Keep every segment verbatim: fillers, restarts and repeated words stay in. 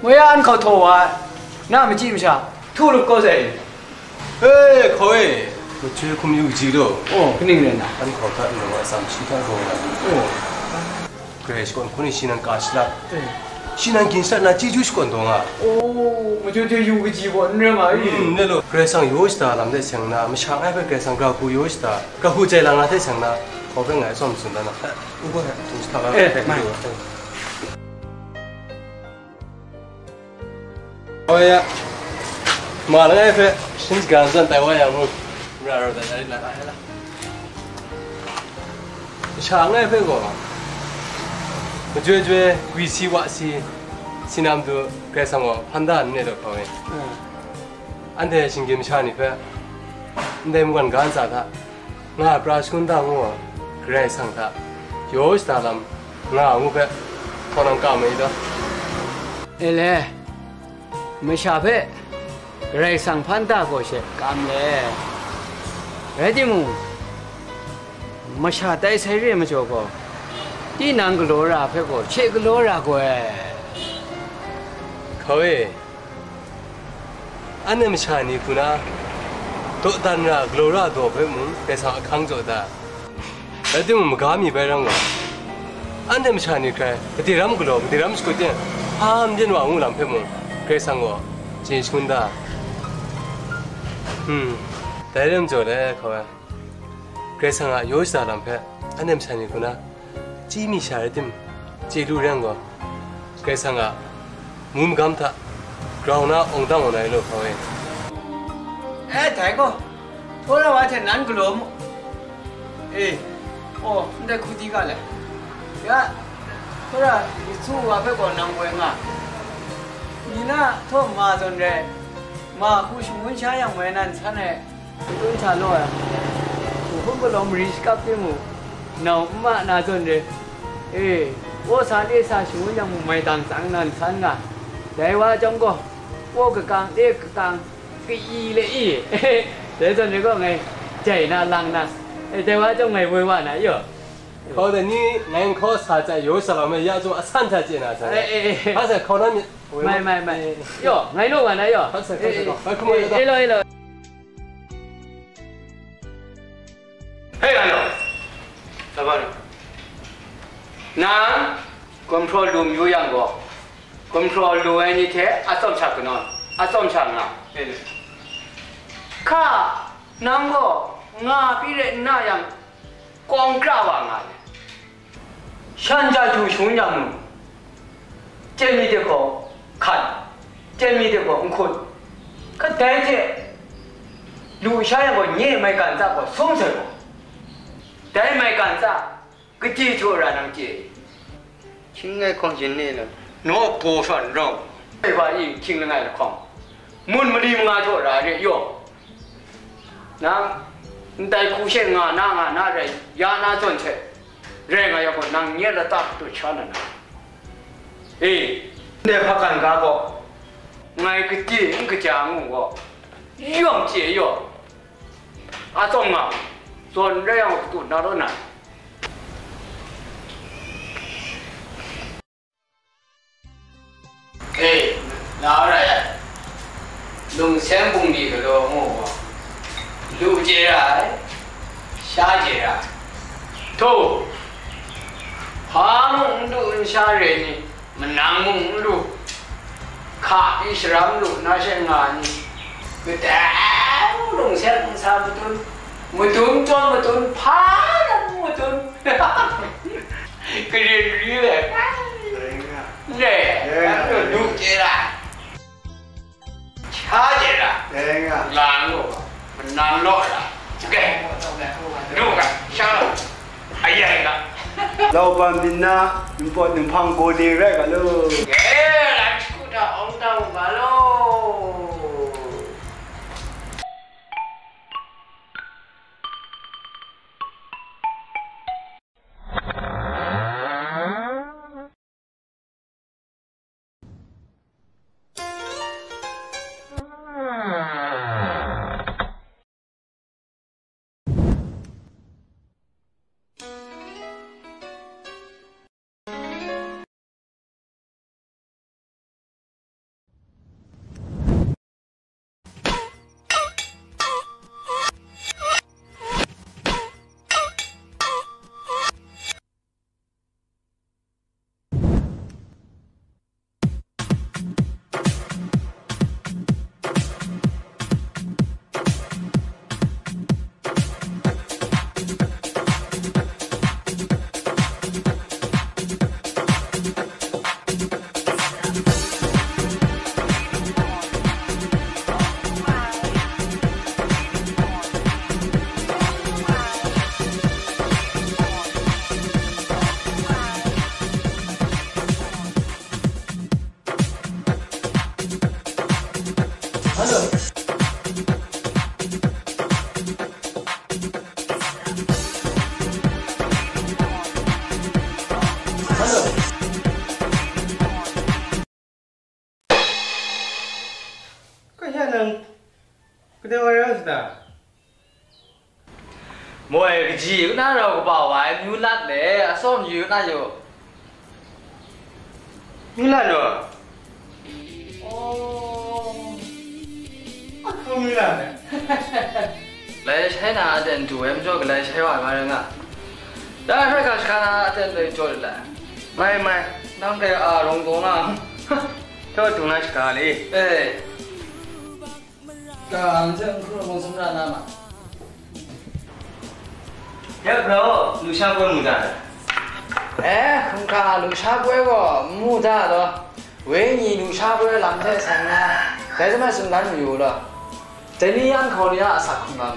Moi ya, an hkau htaw wa ai, na machyi masha, htu lup kau sai. E, hkaw e, majoi hkum yu kaji law. Oh, kaning rai na? An hkau hta n rawng ai, atsam shi hta rawng ai. Oh. Karai shakawn hku ni shi nan ka shalak. Eh. Shi nan gin shalak na chyeju shakawn taw nga. Oh, majoi joi yu kaji gaw n rai nga i? Mm, ne law, Karai Kasang yaw shada lam hte seng na, masha ngai hpe Karai Kasang gara hku yaw shada, gara hku jai lang na hte seng na, hkau hpe ngai atsawm tsun dan na. Eh, u gaw, htung shi hta la, eh, eh, mai. Oh ya, ma langai hpe shin shaga zawn tai wa yang mung, mara rawt ai la ai la. Masha langai hpe gaw, majoi joi, gwi si wa si, si na matu Karai Kasang gaw hpan da n ne law hkau e. Anhte shinggyim masha ni hpe ndai mungkan ga ntsa hta, nga ai pra shangun da ngu ai Karai Kasang hta yaw shada lam nga ai ngu hpe, hkaw nang ka mai i ta? E le, masha hpe Karai Kasang hpan da gaw she kam le. Rai timung, masha tai sai re majaw gaw, tinang galaw ra hpe gaw she galaw ra gaw ai. Hkau e, anhte masha ni hku na, dawdan ra, galaw ra daw hpe mung, Karai Kasang ahkang jaw da. Rai timung, maga mi bai rang gaw, anhte masha ni hkrai, gade ram galaw, gade ram shakut teng, hpa n byin wa ngu lam hpe mung, Karai Kasang gaw chye shangun da. Hmm, dai rai majaw le, hkau ai, Karai Kasang a yaw shada lam hpe, anhte masha ni hku na, chyi mi sha rai tim, chye lu rai yang gaw, Karai Kasang a mu magam hta grau na awng dang awng na rai law hkau e. Eh, dai gaw, Htawra wa hte nan galaw mu. E, aw, ndai hku di ga le. Ya, Htawra, Yesu wa hpe gaw nang woi nga. Ni na htaw ma zawn re, ma hku shangun sha yang moi nan san ai, matun hta law ai, hku hpun galaw mari shakap timung, nau n ma na zawn re. E, waw sa le sa shangun yang mung mai dang tsang nan san nga. Dai wa chyawm gaw, waw kakang, le kakang, Ka-i le i, dai zawn ni gaw ngai jai na, lang na, e, dai wa chyawm ngai woi wa na yaw. Hkau de ni ngai nhkaw sa chye, yaw sa lam me ya chyawm asan hta chye na sa. E, e, e. Hpa sa hkau na myit. Mai, mai, mai. E. Yaw, ngai naw wa na yaw. Hpa sa, hpa sa, e, e, hpa hkrum e, wa e, da. E lo, e lo. Hei, anu. Sa ba ni? Nang, gumhpraw lu mayu yang gaw, gumhpraw lu ai ni hte atsawm sha kanawn, atsawm sha nga. Hka, nang gaw nga pyi rai nna yang, kawng kra wa nga ai. Shan ja htu shangun yang mung, chyen mi hte gaw hkan, chyen mi hte gaw n hkut. Kadai hte lu sha yang gaw, nye maigan tsa gaw sum sai gaw, dai maigan tsa Kaji jaw ra nang chye? Hkying langai hkawng shin ni law? Naw baw sha n rau. Dai wa i hkying langai lahkawng, mun mali manga jaw ra re yaw. Nang ndai hku she nga na, nga na rai, ya na zawn hte, rai nga yang gaw, nang nye lata patut sha na na? E, ndai hpakan ga gaw, ngai gade n kaja ngu gaw, yawng chye yaw. Atsawm nga, zawn rai yang, patut na law na. E, na rai ai. Lungseng bungli galaw ngu gaw, lu chye ra ai, sha chye ra ai. Hto, hpa mung n lu n sha re ni, manang mung n lu, hka pyi sharam lu na she nga ni, kadai mung lungseng n sa matun, madun chyawm matun, hpa lam n matun, karen ri le, le, lu chye ra, sha chye ra, la lu, manan law ra, lu ga, sha la. Ayai ga. Lauban byin na, npawt nhpang gaw le rai ga law. E, lan shagu hta awng tang u ga law. Ya nang kadai wa rai sa ta? Moi kaji kaw na rau kaba wa ai myu lat le, atsawm yu na yu. Myu lat lo? Oh. Aku myu lat le. Lai shai na aten du ai majaw, galai shai wa nga rai nga. Da hkrai ga shaka na aten dai jaw de la. Mai, mai, nang dai a rong dawng a. Taw dung na shaka le. Eh. Ka, nang hte n hkrum ai sumra na ma? Ya bro, lusha poi mu da. Eh, hkrum hkra lusha poi gaw n mu da law. Wenyi lusha poi lam hte sai nna, dai hte mung tsun dan mayu law. Dai ni yan hkau ni a asak hkrung lam,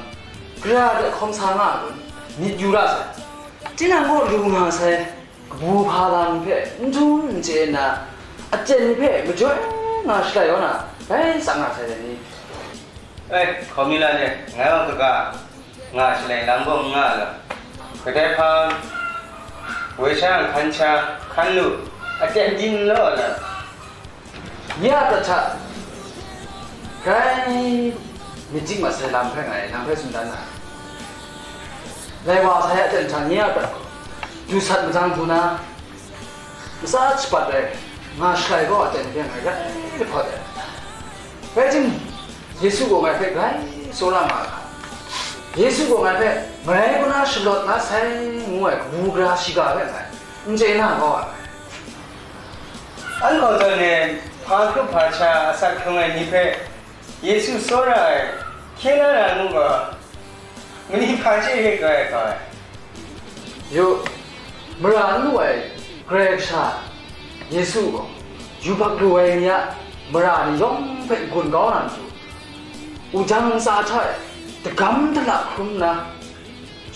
gara de hkawm sa nga ai kun, myit yu ra sai. Tinang kaw lu nga sai. Kabu hpa la ni hpe n htum n chye nna, aten ni hpe majoi nga shalai kau na, bai tsang nga sai dai ni? Ai, hkau mi la ni, ngai wa kaga, nga shalai lam gaw n nga ai law. Kadai hpa, woi sha hkan sha, hkan lu, aten di n law na. Ya prat hta, grai myit dik masai lam hpe ngai nang hpe tsun dan na. Lai wa sai a aten hta nye a prat gaw, du sat madang hku na, matsa shabat ai, nga shalai gaw aten hpe ngai grai lahpawt ai. Rai timung, Yesu gaw ngai hpe grai tsawra nga ai hka, Yesu gaw ngai hpe marai kaw na shalawt na sai ngu ai kabu gara shiga hpe ngai n chye na kau ai. An gaw tawn e, hpa hkrup hpa sha asak hkrung ai ni hpe Yesu tsawra ai, hkye la na ngu gaw, mani hpa chye hkye kau ai? Yu, mara n lu ai Karai Kasha Yesu gaw, yubak lu ai ni a mara ni yawng hpe n-gun kau na matu, wudang ntsa hta e dagam dala hkrum nna,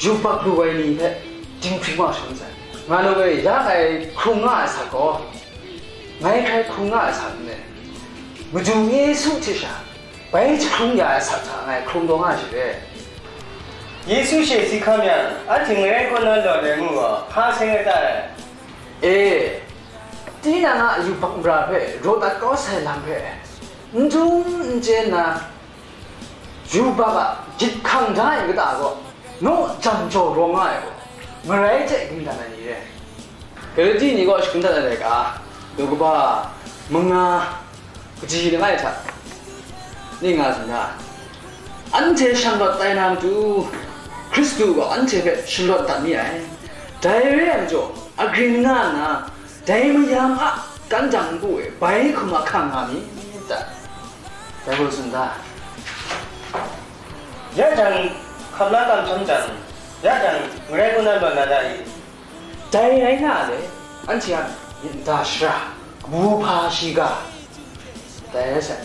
yubak lu ai ni hpe dinghpring wa shangun sai. Nga nu e, ya ngai hkrung nga ai asak gaw, ngai hkrai hkrung nga ai asak n le? Madu Yesu hte sha bai jahkrung ya ai asak hta ngai hkrung taw nga ai she re. Yesu she si hkam yang, anhte ngarai kaw na lawt ai ngu gaw, hpa seng ai ta ai? E, tinang a yubak mara hpe raw dat kau sai lam hpe n htum n chye nna, yubak a gyit hkang da ai kata gaw, naw jam jaw rawng nga ai gaw, ngarai hte ging dan ai ni re. Galati ni gaw shakun dat ai laika, daw kaba manga kaji langai hta ning nga tsun da, anhte shanglawt tai na matu, Hkristu gaw anhte hpe shalawt dat mi ai. Dai re ai majaw, agrin nga nna, dai mayam a kandang npu e bai hkum ahkang nga mi ta? Dai gaw tsun da. Ya jang, hkam la kamsham jang, ya jang, ngarai kaw na lawt na da i? Dai rai nga ai le, anhte a myit nta shara, kabu hpa shiga, dai rai sai.